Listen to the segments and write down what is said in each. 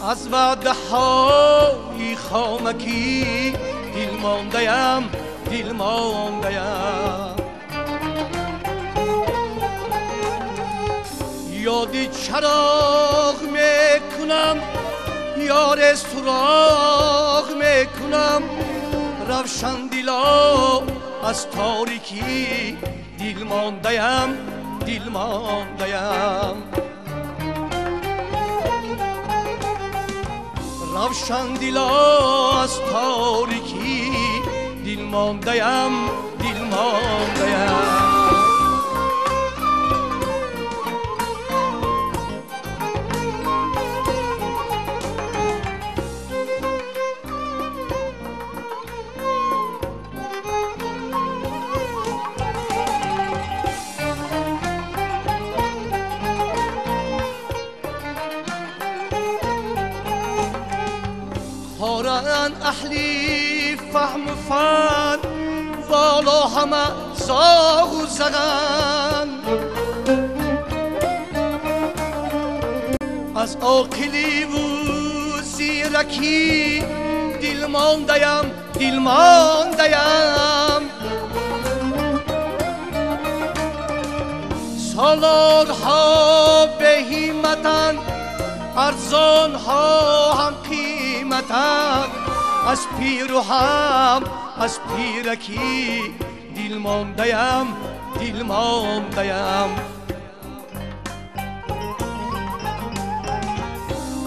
از وعده های خامکی دل ماندیم دل ماندیم یادی چراغ میکنم یار سراغ میکنم روشن دلا از تاریکی دل ماندیم دل ماندیم روشن دلا از تاریکی دل ماندیم دل ماندیم اهلی فهم و فن والا همه زاغ و زغن از عاقلی و زیرکی دل ماندیم دل ماندیم سالارها به همتن ارزانها هم قیمتن از پیر و هم از پیرکی دل ماندیم دل ماندیم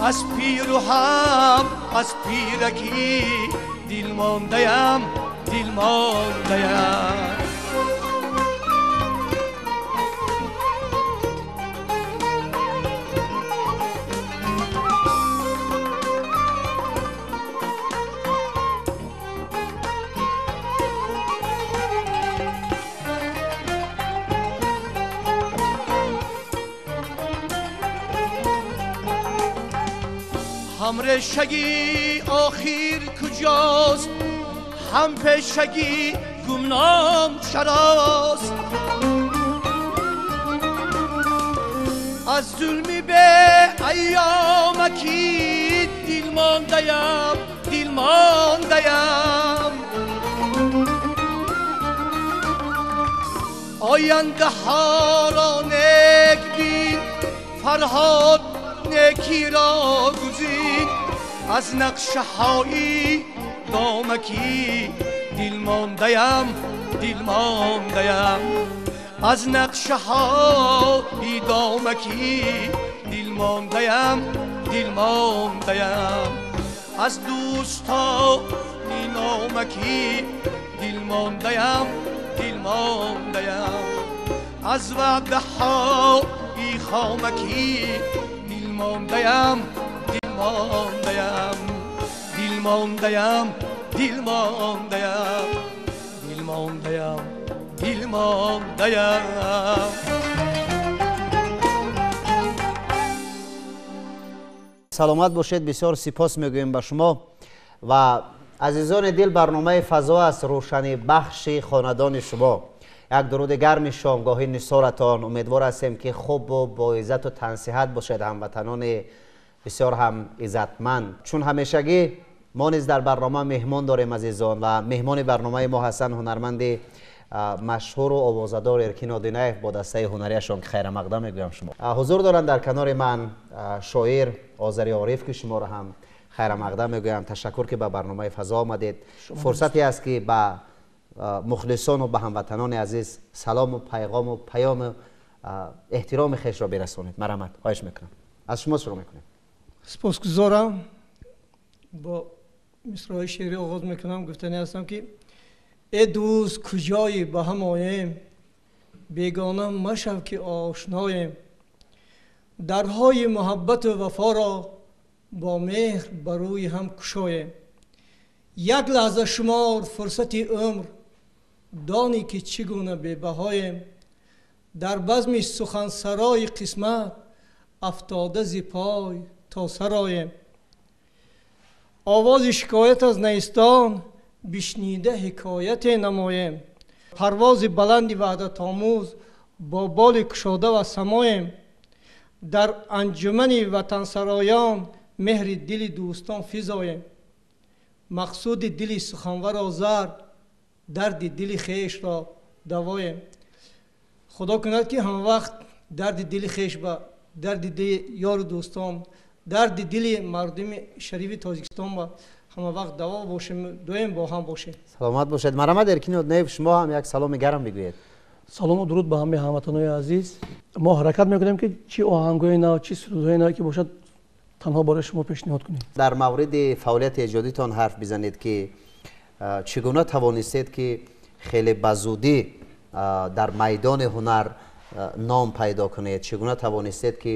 از پیر و هم از پیرکی دل ماندیم دل ماندیم هم رشگی آخر کجاست هم پیشگی گمنام چراست از ظلمی به ایامکی دل ماندیم دل ماندیم آینده ها را نیک بین فرهاد نیکی را گزین از نقشه های دامکی دل ماندیم دل ماندیم از نقشه های دامکی دل ماندیم دل ماندیم از دوستان نامکی دل ماندیم دل ماندیم از وعده های خامکی دل ماندیم دل ماندیم دل ماندیم دل ماندیم دل ماندیم دل ماندیم. سلامت باشید. بسیار سپاس میگوییم به شما و عزیزان دل. برنامه فضا است روشنی بخش خاندان شما. یک درود گرم شامگاهی نثارتان. امیدوار هستیم که خوب و با عزت و تنصیحت باشید هموطنان بسیار هم عزتمند. چون همیشگی ما نیز در برنامه مهمان داریم عزیزان و مهمان برنامه ما هستند هنرمند مشهور و آوازدار ارکین آدینایف با دسته هنریشان که خیر مقدم میگویم شما. حضور دارند در کنار من شاعر آذری عارف که شما را هم خیر مقدم میگویم. تشکر که به برنامه فضا آمدید. فرصتی است که به مخلصان و به هموطنان عزیز سلام و پیغام و پیام احترام خویش را برسانید. مرحمت، خواهش میکنم. از شما شروع میکنیم. سپاسگزارم. با مصرع شعری آغاز میکنم. گفتنی هستم که ای دوست کجایی به هم آییم، بیگانه مشو که آشناییم، درهای محبت و وفا را با مهر بر روی هم کشاییم. یک لحظه شمار فرصت عمر، دانی که چگونه بی‌بهاییم، در بزم سخنسرای قسمت افتاده ز پای تا سراییم. آواز شکایت از نیستان بشنیده حکایت نماییم، پرواز بلند وحدت آموز با بال کشاده و سماییم. در انجمن وطن سرایان меҳри дили дӯстон физоем. Мақсуди дили суханваро зар, дарди дили хешро давоем. Худо кунад ки ҳамавақт дарди дили хеш ба дарди дили ёру дӯстон, дарди дили мардуми шарифи Тоҷикистон ба ҳамавақт даво бошем, доим бо ҳам бошем. Саломат бошед. Марҳамат Эркин Одинаев, шумо ҳам як саломи гарм бигӯед. Салому дуруд ба ҳамаи ҳамватанони азиз. Мо ҳаракат мекунем ки чӣ оҳангҳои нав, чӣ сурудҳои нав ки бошад, танҳо барои шумо пешниҳод кунем. Дар мавриди фаъолияти эҷодитон ҳарф бизанед ки чӣ гуна тавонистед ки хеле ба зудӣ дар майдони ҳунар ном пайдо кунед, чӣ гуна тавонистед ки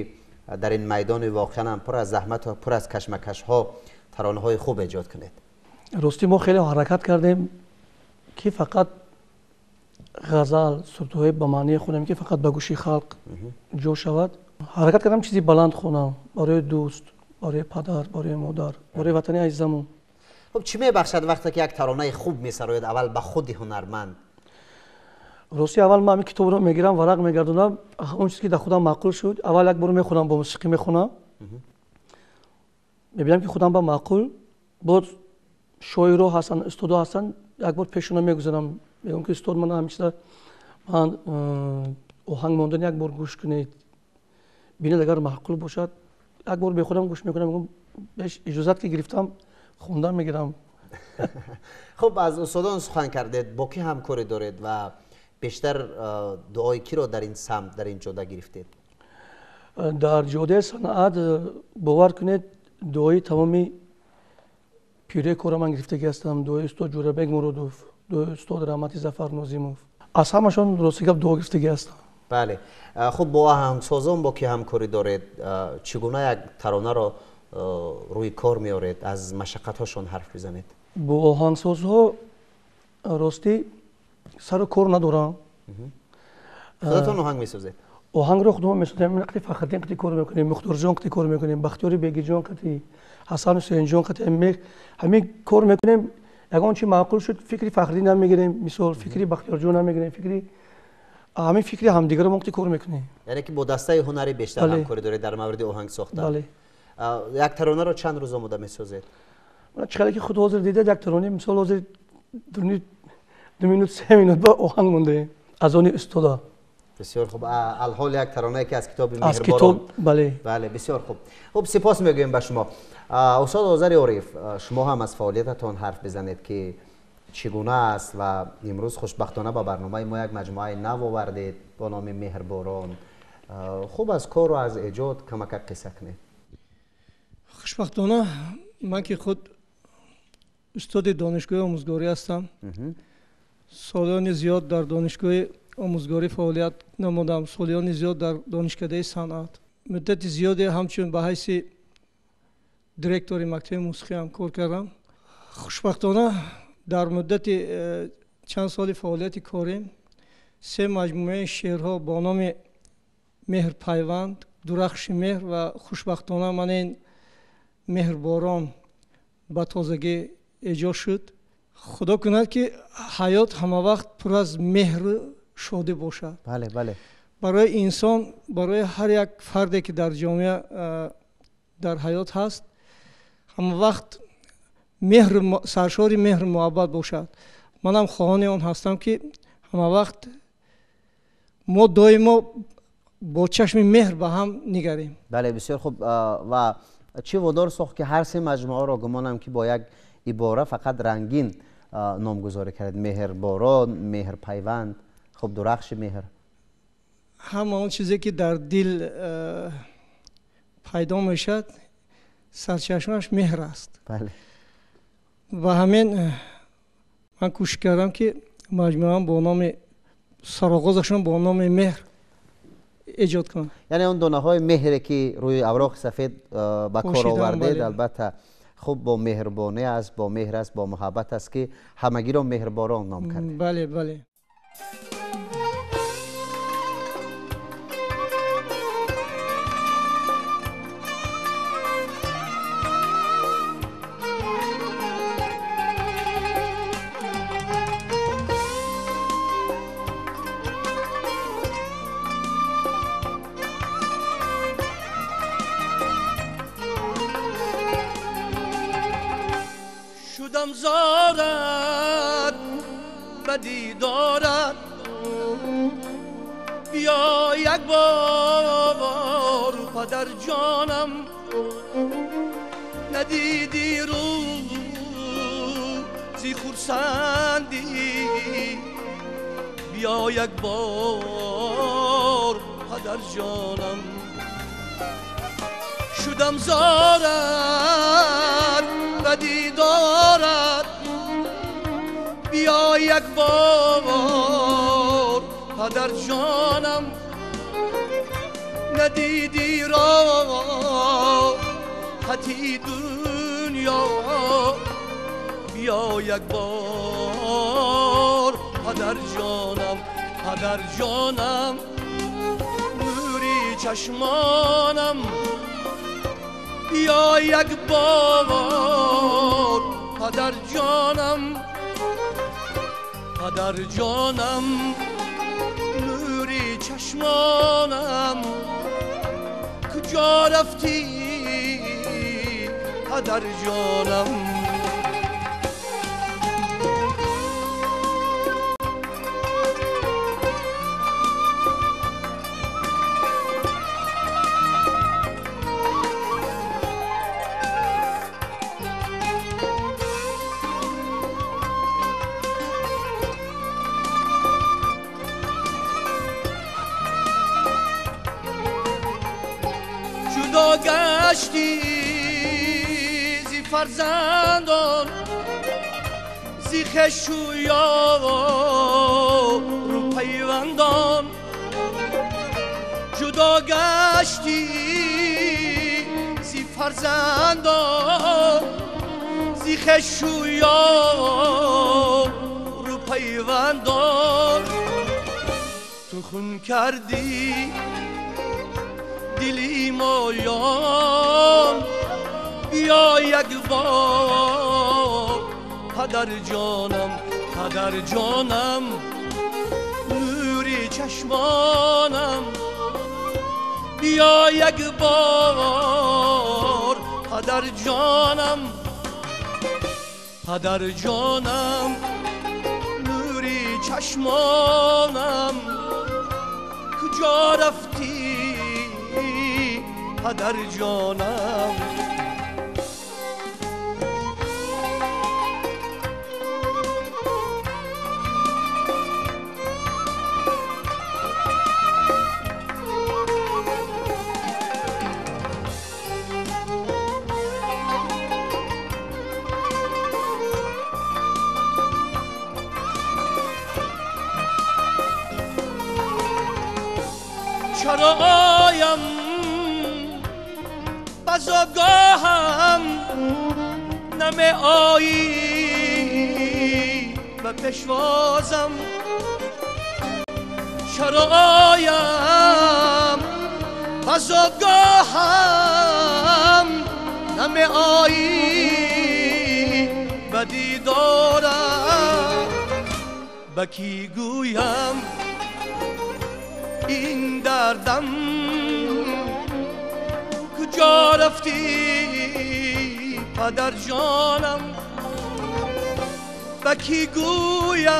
дар ин майдони воқеан ҳам пур аз заҳмат ва пур аз кашмакашҳо таронаҳои хуб эҷод кунед? Ростӣ мо хеле ҳаракат кардем ки фақат ғазал, сурудҳои ба маънии хонем ки фақат ба гӯши халқ ҷо шавад. Ҳаракат кардам чизи баланд хонам барои дӯст, барои падар, барои модар, барои ватани азизамон. Хуб, чӣ мебахшад вақте ки як таронаи хуб месарояд аввал ба худи ҳунарманд? Ростӣ аввал ман ҳамин китобро мегирам, варақ мегардонам, он чизе ки дар худам маъқул шуд, аввал як бор мехонам, бо мусиқӣ мехонам, мебинам ки худам ба маъқул, боз шоиро ҳастанд, устодо ҳастанд, як бор пешона мегузарам, мегӯям ки устод, ман ҳамин чиза ман оҳанг мондан як бор гӯш кунед, бинед агар маъқул бошад, як бор бехудам гӯш мекунам, мегӯям беш иҷозат ки гирифтам, хондан мегирам. Хуб, аз устодон сухан кардед, бо кӣ ҳамкорӣ доред ва бештар дуои киро дар ин самт, дар ин ҷода гирифтед? Дар ҷодаи санъат бовар кунед, дуои тамоми пираи кора ман гирифтагӣ ҳастам, дуои устод Ҷӯрабек Муродов, дуои устод Раҳмати Зафар Нозимов, аз ҳамашон рости гап дуо гирифтагӣ ҳастам. Бале. Хуб, бо оҳангсозон бо кӣ ҳамкорӣ доред? Чӣ гуна як таронаро рӯи кор меоред? Аз машаққатҳошон ҳарф бизанед. Бо оҳангсозҳо ростӣ сару кор надорам. Худатон оҳанг месозед? Оҳангро худамон месозем. Қати Фахриддин қати кор мекунем, Мухторҷон қати кор мекунем, Бахтиёри Бегиҷон қати, Ҳасан Ҳусейнҷон қати, ҳамин кор мекунем. Ягон чи маъқул шуд, фикри Фахриддин ҳам мегирем, мисол фикри Бахтиёрҷон ҳам мегирем, фикри ҳамин фикри ҳамдигарро мо қати кор мекунем. Яъне ки бо дастаи ҳунарӣ бештар ҳамкорӣ доред дар мавриди оҳанг сохта? Бале. Як таронаро чанд рӯз омода месозед? Чӣ қадар ки худ ҳозир дидед, як тароне мисол ҳозир 2 минут 3 минут ба оҳанг мондаем аз они устода. Бисёр хуб. Алҳол як таронае ки аз китоби Меҳрборон. Бале. Бале, бисёр хуб. Хуб, сипос мегӯем ба шумо. Устод Озари Ориф, шумо ҳам аз фаъолиятатон ҳарф бизанед ки чӣ гуна аст ва имрӯз хушбахтона ба барномаи мо як маҷмӯаи нав овардед бо номи Меҳрборон. Хуб, аз кору аз эҷод камакак қисса кунед. Хушбахтона ман ки худ устоди донишгоҳи омӯзгорӣ ҳастам, солиёни зиёд дар донишгоҳи омӯзгорӣ фаъолият намудам, солиёни зиёд дар донишкадаи санъат, муддати зиёде ҳамчун ба ҳайси директори мактаби мусиқӣ ҳам кор кардам. Хушбахтона дар муддати чанд соли фаъолияти корим 3 маҷмӯаи шеърҳо бо номи Меҳрпайванд, Дурахши меҳр ва хушбахтона ман ин Меҳрборон ба тозагӣ эҷод шуд. Худо кунад ки ҳаёт ҳамавақт пур аз меҳру шодӣ бошад. Бале, бале. Барои инсон, барои ҳар як фарде ки дар ҷомеа дар ҳаёт ҳаст, ҳамавақт меҳр, саршори меҳру муҳаббат бошад. Манам хоҳони он ҳастам ки ҳамавақт мо доимо бо чашми меҳр ба ҳам нигарем. Бале, бисёр хуб. Ва чӣ водор сохт ки ҳар се маҷмӯаро гумонам ки бо як ибора фақат рангин номгузорӣ кард? Меҳрборон, Меҳрпайванд, хуб, Дурахши меҳр. Ҳама он чизе ки дар дил пайдо мешавад, сарчашмааш меҳр аст. Бале. Ва ҳамин ман кӯшиш кардам ки маҷмӯаам бо номи сароғозашон бо номи меҳр эҷод кунам. Яъне он донаҳои меҳре ки рӯи авроқи сафед ба кор овардед, албатта хуб бо меҳрубонӣ аст, бо меҳр аст, бо муҳаббат аст ки ҳамагиро Меҳрборон ном кардед. Бале, бале. شدم زارت بدی دارد بیا یک بار پدر جانم ندیدی روزی خرسندی بیا یک بار پدر جانم شدم زارت بدی دارد بیا یک بار پدر جانم ندیدی راحتی دنیا بیا یک بار پدر جانم پدر جانم نوری چشمانم بیا یک بار پدر جانم پدر جانم نوری چشمانم کجا رفتی پدر جانم جدا گشتی زی فرزندان زی خویش و یار و پیوندان جدا گشتی زی فرزندان زی خویش و یار و پیوندان تو خون کردی دلی مایان بیا یک بار پدر جانم پدر جانم نوری چشمانم بیا یک بار پدر جانم پدر جانم نوری چشمانم کجا رفتی پدر جانم چرا آیم بزرگاهم نمی آیی به پیشوازم چرا آیم بزرگاهم نمی آیی به دیدارم به کی گویم این دردم کجا رفتی پدر جانم به کی گویم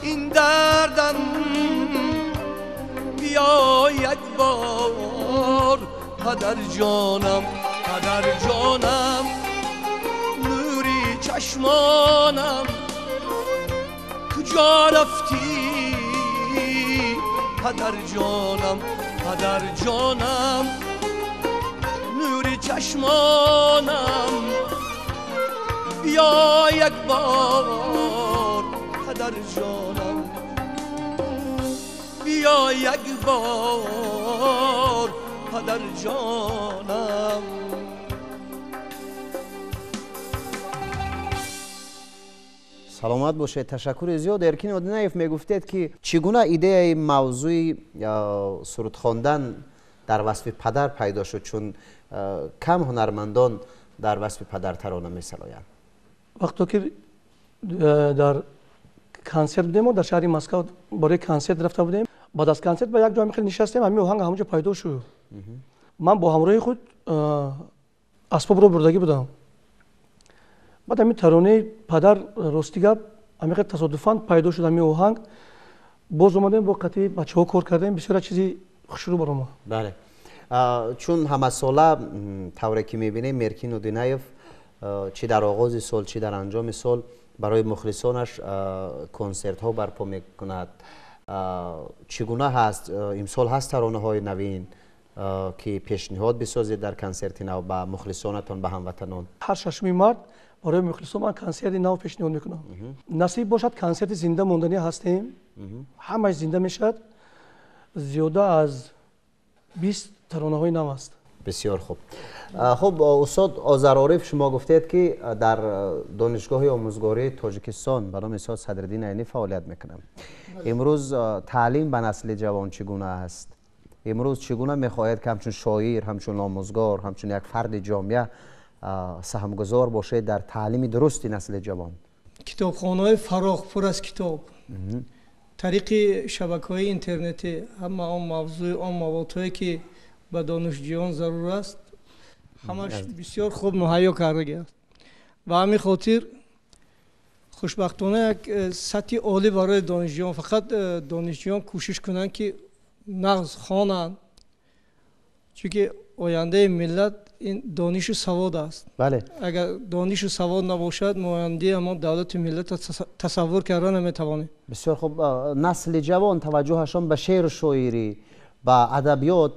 این دردم بیا یک بار پدر جانم پدر جانم نوری چشمانم کجا رفتی پدر جانم پدر جانم نوری چشمانم بیا یک بار پدر جانم بیا یک بار پدر جانم. Саломат бошед, ташаккури зиёд. Эркин Одинаев, мегуфтед ки чӣ гуна идеяи мавзӯи суруд хондан дар васфи падар пайдо шуд, чун кам ҳунармандон дар васфи падар тарона месароянд? Вақто ки дар консерт будем, дар шаҳри Москва барои консерт рафта будем, баъд аз консерт ба як ҷо хеле нишастем, ҳамин оҳанг ҳамонҷо пайдо шуд. Ман бо ҳамроҳи худ асбобро бурдагӣ будам. Баъд ҳамин таронаи падар рости гап ҳамин тасодуфан пайдо шуд ҳамин оҳанг. Боз омадем бо қатъи бачаҳо кор кардем, бисёр чизи хушрӯ барома. Бале. Чун ҳамасола тавре ки мебинем Эркин Одинаев чӣ дар оғози сол, чӣ дар анҷоми сол барои мухлисонаш консертҳо барпо мекунад. Чӣ гуна ҳаст? Имсол ҳаст таронаҳои навин ки пешниҳод бисозед дар консерти нав ба мухлисонатон, ба ҳамватанон? Ҳар 6 март барои мухлисон ман консерти нав пешниҳод мекунам. Насиб бошад консерти зинда монданӣ ҳастем. Ҳамаш зинда мешавад. Зиёда аз 20 таронаҳои нав аст. Бисёр хуб. Хуб, устод Озар Ориф, шумо гуфтед ки дар донишгоҳи омӯзгории Тоҷикистон ба номи устод Садриддин Айнӣ фаъолият мекунам. Имрӯз таълим ба насли ҷавон чӣ гуна аст? Имрӯз чӣ гуна мехоҳед ки ҳамчун шоир, ҳамчун омӯзгор, ҳамчун як фарди ҷомеа саҳмгузор бошед дар таълими дурусти насли ҷавон? Китобхонаҳои фароғ пур аз китоб, тариқи шабакаҳои интернетӣ ҳама он мавзӯи, он маводҳое ки ба донишҷӯён зарур аст, ҳамаш бисёр хуб муҳайё кардагиаст. Ба ҳамин хотир хушбахтона як сатҳи олӣ барои донишҷӯён, фақат донишҷӯён кӯшиш кунанд ки нағз хонанд, чунки ояндаи миллат ин донишу савод аст. Бале. Агар донишу савод набошад, мо ояндаи ҳамон давлату миллатро тасаввур карда наметавонем. Бисёр хуб. Насли ҷавон таваҷҷӯҳашон ба шеъру шоирӣ, ба адабиёт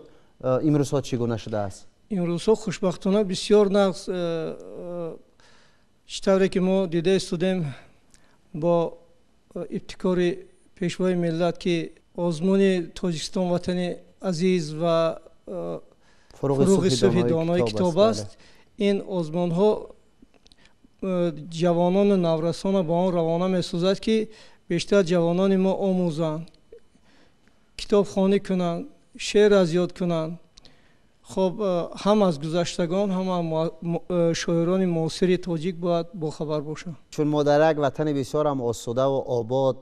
имрӯзҳо чӣ гуна шудааст? Имрӯзҳо хушбахтона бисёр нағз, чӣ тавре ки мо дида истодем бо ибтикори пешвои миллат ки озмуни Тоҷикистон ватани азиз ва фуруғи субҳи донои китоб аст. Ин озмунҳо ҷавонону наврасонро ба он равона месозад ки бештар ҷавонони мо омӯзанд, китобхонӣ кунанд, шеър аз ёд кунанд. Хоб, ҳам аз гузаштагон, ҳам шоирони муосири тоҷик бояд бохабар бошанд. Чун мо дар як ватани бисёрам осудаву обод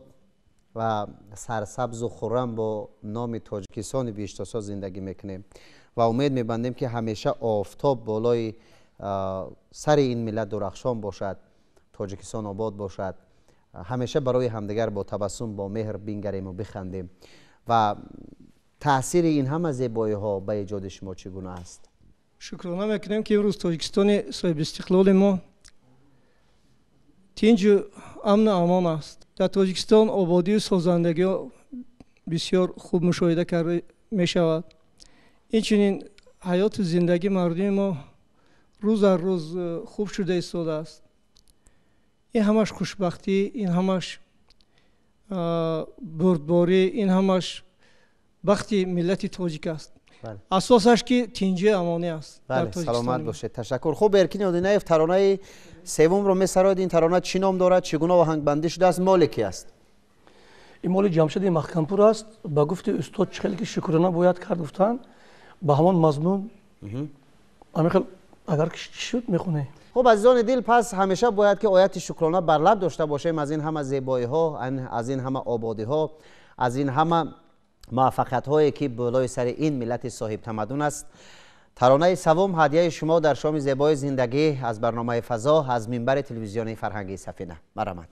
ва сарсабзу хуррам бо номи Тоҷикистони биҳиштосо зиндагӣ мекунем ва умед мебандем ки ҳамеша офтоб болои сари ин миллат дурахшон бошад, Тоҷикистон обод бошад, ҳамеша барои ҳамдигар бо табассум, бо меҳр бингарему бихандем. Ва таъсири ин ҳама зебоиҳо ба эҷоди шумо чӣ гуна аст? Шукрона мекунем ки имрӯз Тоҷикистони соҳибистиқлоли мо тинҷу амну амон аст. Дар Тоҷикистон ободию созандагиҳо бисёр хуб мушоҳида карда мешавад. Инчунин ҳаёту зиндагии мардуми мо рӯз аз рӯз хуб шуда истодааст. Ин ҳамаш хушбахтӣ, ин ҳамаш бурдборӣ, ин ҳамаш бахти миллати тоҷик аст. Асосаш ки тинҷи амонӣ аст. Саломат бошед, ташаккур. Хуб, Эркин Одинаев таронаи севумро месарояд. Ин тарона чӣ ном дорад, чӣ гуна оҳангбандӣ шудааст, моли ки аст? Ин моли Ҷамшеди Маҳкампур аст. Ба гуфти устод чӣ хеле ки шукрона бояд кард гуфтанд, ба ҳамон мазмун ҳамин хел агар ки шуд мехонем. Хуб, азизони дил, пас ҳамеша бояд ки ояти шукрона бар лаб дошта бошем аз ин ҳама зебоиҳо, аз ин ҳама ободиҳо, аз ин ҳама муваффақиятҳое ки болои сари ин миллати соҳибтамаддун аст. Таронаи севум ҳадияи шумо дар шоми зебои зиндагӣ аз барномаи фазо аз минбари телевизиони фарҳангии Сафина. Марҳамат.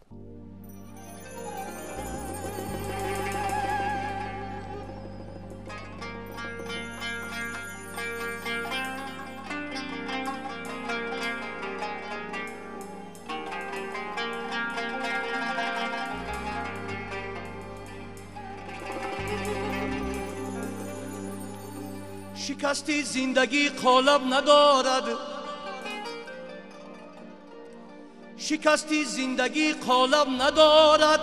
шикасти зиндагӣ қолаб надорад, шикасти зиндагӣ қолаб надорад,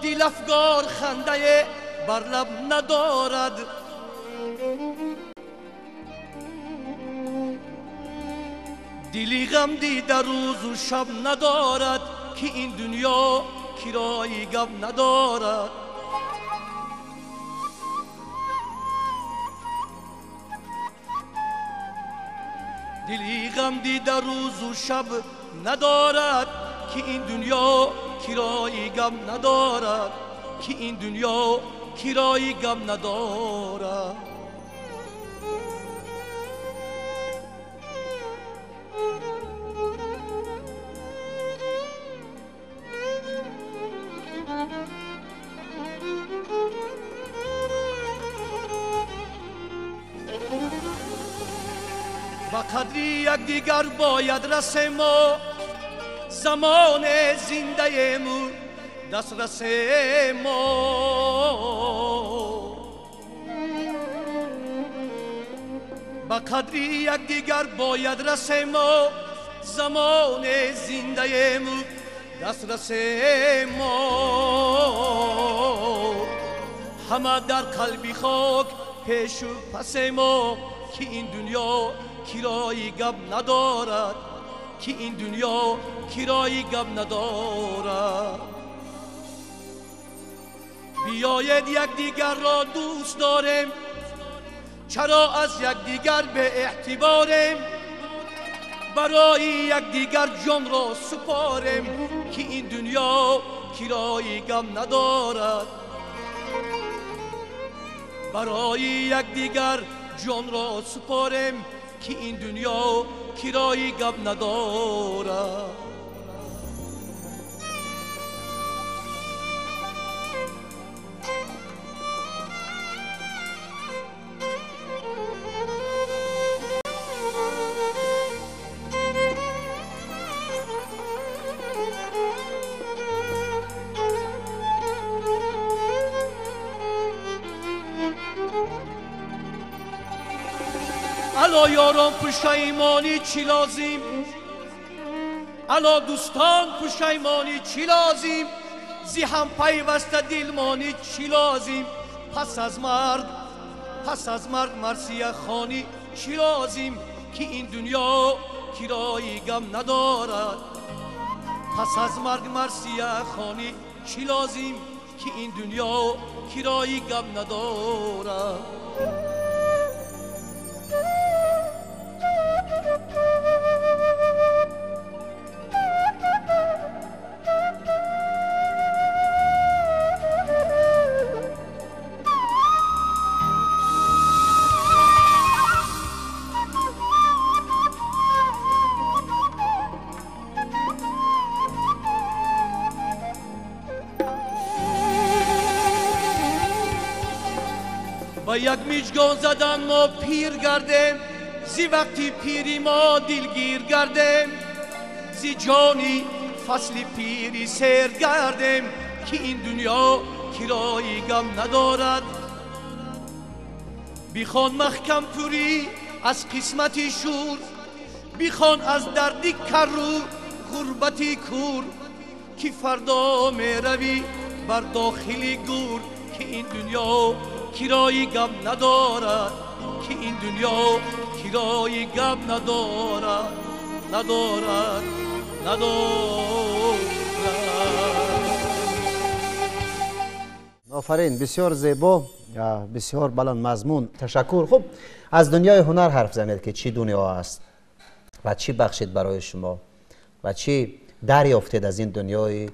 дилафгор хандае бар лаб надорад. Дили ғам дида рӯзу шаб надорад, ки ин дунё кирои гап надорад. Дили ғам дида рӯзу шаб надорад, ки ин дунё кирои гап надорад, ки ин дунё кирои гап надорад. Ба қадри якдигар бояд расем мо, замон зиндаему дастрасем мо. Ба қадри якдигар бояд расем мо, замон зиндаему дастрасем мо. Ҳама дар қалби хок пешу пасе мо, ки ин дунё кирои гап надорад, ки ин дунё кирои гап надорад. Биёед якдигарро дӯст дорем, чаро аз якдигар беэътиборем? Барои якдигар ҷонро супорем, ки ин дунё кирои гап надорад. Барои якдигар ҷонро супорем, ки ин дунё кирои гап надорад. Ало ёрон пушаймонӣ чӣ лозим, ало дӯстон пушаймонӣ чӣ лозим, зи ҳам пайваста дилмонӣ чӣ лозим, пас аз марг марсияхонӣ чӣ лозим, ки ин дунё кирои гам надорад. Пас аз марг марсияхонӣ чӣ лозим, ки ин дунё кирои гам надорад. Ба як мижгон задан мо пир гардем, зи вақти пири мо дилгир гардем, зи ҷони фасли пири сер гардем, ки ин дунё кирои гам надорад. Бихон маҳкам пурӣ аз қисмати шур, бихон аз дарди карру ғурбати кур, ки фардо меравӣ бар дохили гур, ки ин дунё кирои гам надорад, ки ин дунё кирои гам надорад, надорад, надорад. Офарин, бисёр зебо, бисёр баланд мазмун. Ташаккур. Хуб, аз дунёи ҳунар ҳарф занед, ки чӣ дунё аст ва чӣ бахшид барои шумо ва чӣ дарёфтед аз ин дунёи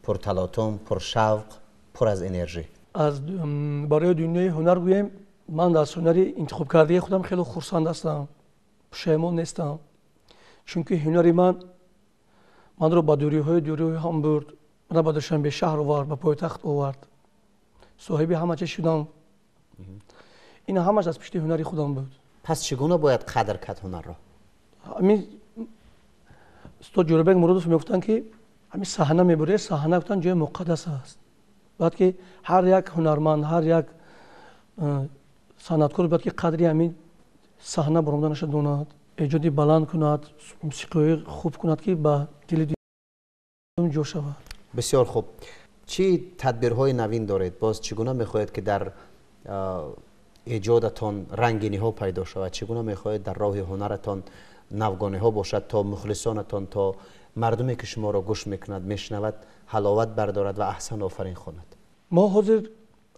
пурталотум, пуршавқ, пур аз энержӣ. Аз барои дунёи ҳунар гӯем, ман аз ҳунари интихобкардаи худам хеле хурсанд ҳастам, пушаймон нестам, чунки ҳунари ман манро ба дурӣҳои дурӣ ҳам бурд, мана ба Душанбе шаҳр овард, ба пойтахт овард, соҳиби ҳама чиз шудам. Ин ҳамаш аз пишти ҳунари худам буд. Пас чӣ гуна бояд қадр кард ҳунарро? Ҳамин устод Ҷӯрабек Муродов мегуфтанд, ки ҳамин саҳна мебуред, саҳна гуфтанд ҷои муқаддас аст. Бояд ки ҳар як ҳунарманд, ҳар як санъаткор бояд ки қадри ҳамин саҳна баромаданаша донад, эҷоди баланд кунад, мусиқиҳои хуб кунад, ки ба дили ҷо шавад. Бисёр хуб. Чӣ тадбирҳои навин доред? Боз чӣ гуна мехоҳед, ки дар эҷодатон рангиниҳо пайдо шавад? Чӣ гуна мехоҳед дар роҳи ҳунаратон навгониҳо бошад, то мухлисонатон, то мардуме ки шуморо гӯш мекунад, мешунавад, ҳаловат бардорад ва аҳсан офарин хонад? Мо ҳозир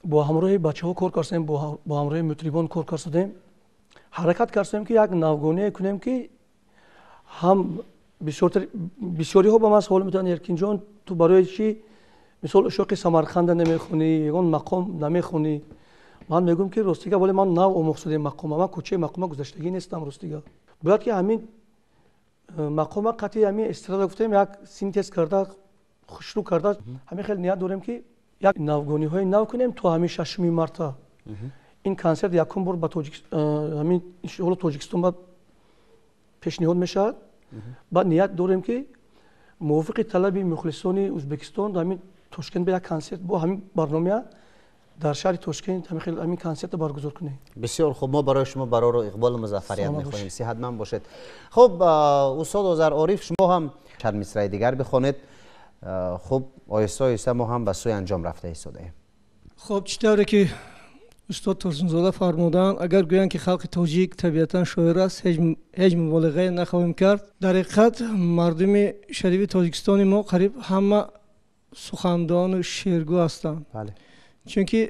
бо ҳамроҳи бачаҳо кор кардем, бо ҳамроҳи мутрибон кор кардем, ҳаракат кардем, ки як навгоние кунем, ки ҳам бисёриҳо ба ман савол метавонанд: Эркинҷон, ту барои чӣ мисол ушоқи Самарқанда намехонӣ, ягон мақом намехонӣ? Ман мегӯям, ки ростига, вале ман нав омӯхтадаи мақома, ман кӯчаи мақома гузаштагӣ нестам. Ростига бояд ки ҳамин мақома қатъи ҳамин эстрада гуфтем, як синтез карда, хушрӯ карда, ҳамин хеле ният дорем, ки як навгониҳои нав кунем то ҳамин 6 марта. Ин консерт якум бор ба ҳамин иншоалло Тоҷикистон ба Пешниҳод мешавад. Баъд ният дорем, ки мувофиқи талаби мухлисони Ӯзбекистон дар ҳамин Тошкент ба як консерт бо ҳамин барнома дар шаҳри Тошкент ҳамин консертро баргузор кунем. Бисёр хуб, мо барои шумо барору иқболу музаффарият мехоҳем, сиҳатманд бошед. Хуб, устод Озар Ориф, шумо ҳам чанд мисраи дигар бихонед. Хуб, оҳиста оҳиста мо ҳам ба сӯи анҷом рафта истодаем. Хуб, чӣ тавре ки устод Турсунзода фармуданд, агар гӯянд, ки халқи тоҷик табиатан шоир аст, ҳеҷ муболиғае нахоҳем кард. Дар ҳақиқат мардуми шарифи Тоҷикистони мо қариб ҳама сухандону шеъргӯ ҳастанд, чунки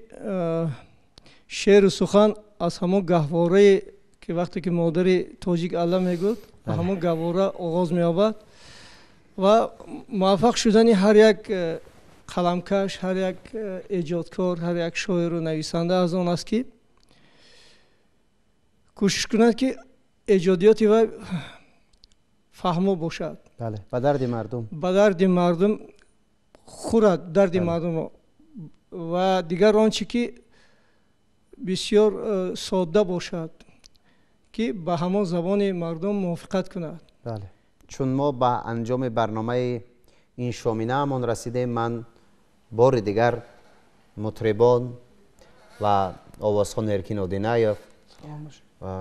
шеъру сухан аз ҳамон гаҳворае, ки вақте ки модари тоҷик алла мегӯд, ҳамон гаҳвора оғоз меёбад ва муваффақ шудани ҳар як қаламкаш, ҳар як эҷодкор, ҳар як шоиру нависанда аз он аст, ки кӯшиш кунад, ки эҷодиёти вай фаҳмо бошад, ба дарди мардум, ба дарди мардум хӯрад, дарди мардумро, ва дигар он чӣ ки бисёр содда бошад, ки ба ҳамон забони мардум мувофиқат кунад. Чун мо ба анҷоми барномаи ин шоминаамон расидем, ман бори дигар мутрибон ва овозхон Эркин Одинаев,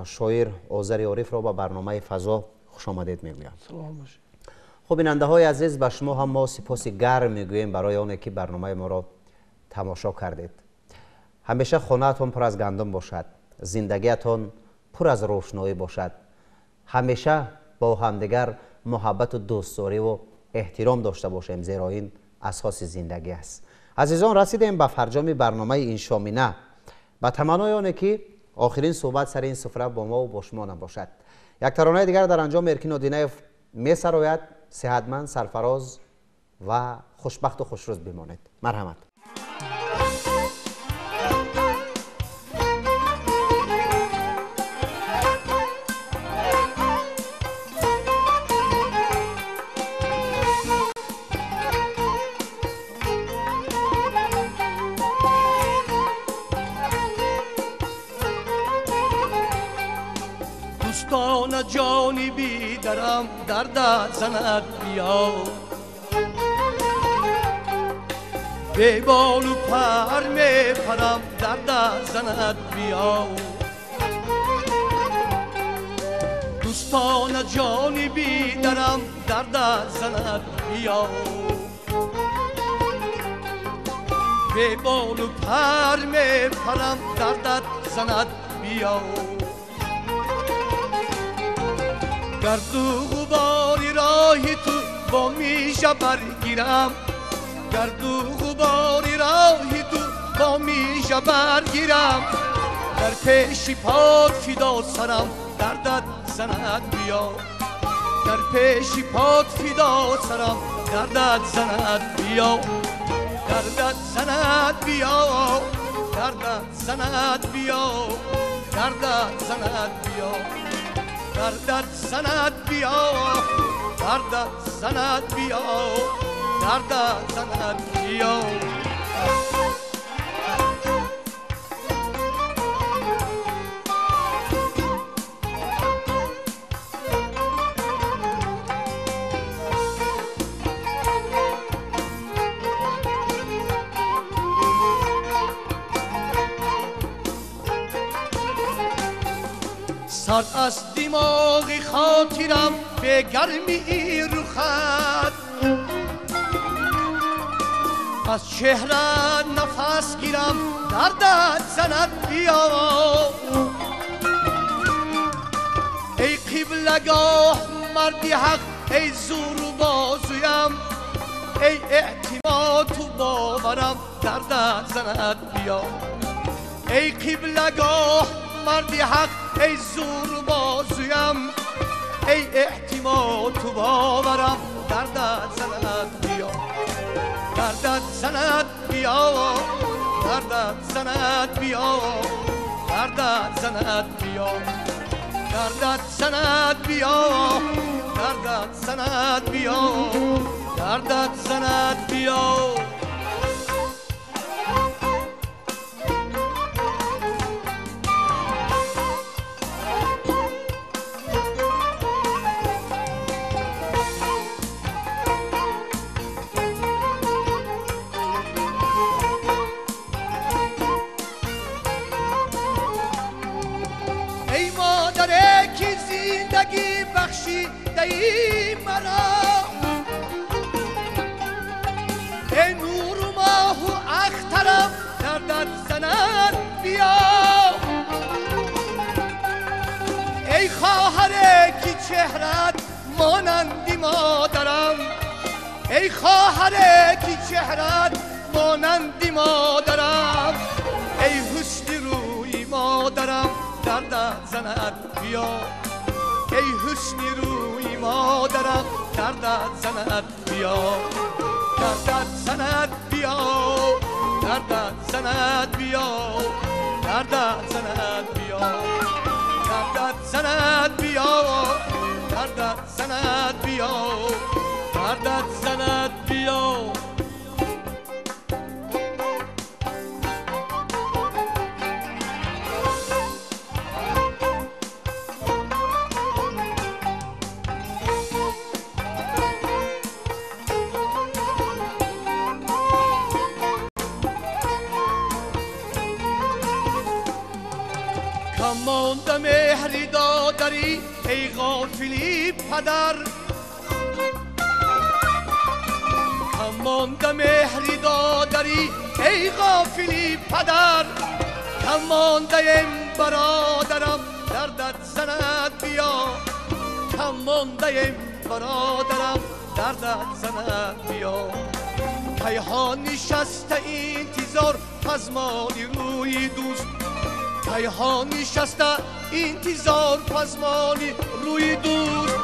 шоир Озари Орифро ба барномаи «Фазо» хушомадед мегӯям. Хуб, бинандаҳои азиз, ба шумо ҳам мо сипоси гарм мегӯем барои оне, ки барномаи моро тамошо кардед. Ҳамеша хонаатон пур аз гандум бошад, зиндагиатон пур аз рӯшноӣ бошад. Ҳамеша бо ҳамдигар муҳаббату дӯстдориву эҳтиром дошта бошем, зеро ин асоси зиндагӣ аст. Азизон, расидем ба фарҷоми барномаи ин шомина. Ба таманнои оне, ки охирин суҳбат сари ин суфра бо мову бо шумо набошад. Як таронаи дигар дар анҷом Эркин Одинаев месарояд. Сиҳатманд, сарфароз ва хушбахту хушрӯз бимонед. Марҳамат. Дӯстона, ҷониби дарам дардат занад, биё. Беболу пар мепарам, дардат занад, биё. Дӯстона, ҷониби дарам дардат занад, биё. Беболу пар мепарам, дардат занад, биё. Гарду ғубори роҳи ту бо миша баргирам, гарду ғубори роҳи ту бо миша баргирам, дар пеши пот фидо сарам, дардат занад, биё. Дар пеши пот фидо сарам, дардат занад, биё. Дардат занад, биё. Дардат занад, биё. Дардат занад, биё. Дардат занад, биё. Дардат занад, биё. Дардат занад, биё. Сард аз димоғи хотирам бе гармии рухат, аз чеҳра нафас гирам, дардат занад, биё. Эй қиблагоҳ, марди ҳақ, эй зуру бозуям, эй эътимоду боварам, дардат занад, биё. Эй қиблагоҳ, марди ҳақ, эй зуру бозуям, эй эътимоду боварам, дардат занад, биё. Дардат занад, биё. Дардат занад, биё. Дардат занад, биё. Дардат занад, биё. Дардат занад, биё. Дардат занад, биё. кардаи маро. Эй нуру моҳу ахтарам дардат занад биё. Эй хоҳаре ки чеҳрат монанди модарам, эй хоҳаре ки чеҳрат монанди модарам, эй ҳусни рӯи модарам дардат занад биё. Эй ҳусни рӯи модарам дардат занад биё. Дардат занад биё, дардат занад биё, дардат занад биё, дардат занад биё, дардат занад биё, дардат занад биё. Монда меҳри додарӣ эй ғофили падар, монда меҳри додарӣ эй ғофили падар, мондаем бародарам дардат занад биё, мондаем бародарам дардат занад биё. Кайҳо нишаста интизор пазмони рӯи дӯст, кайҳо нишаста интизор пазмони рӯи дӯст,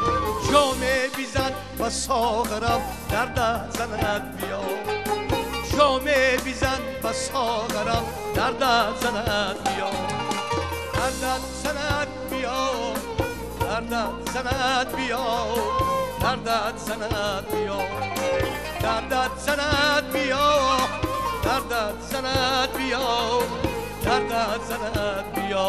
ҷоме бизан ба соғарам дардат занад биё, ҷоме бизан ба соғарам дардат занад биё, дардат занад биё, дардат занад биё, дардат занад биё, дардат занад биё, дардат занад биё, дардат занад биё.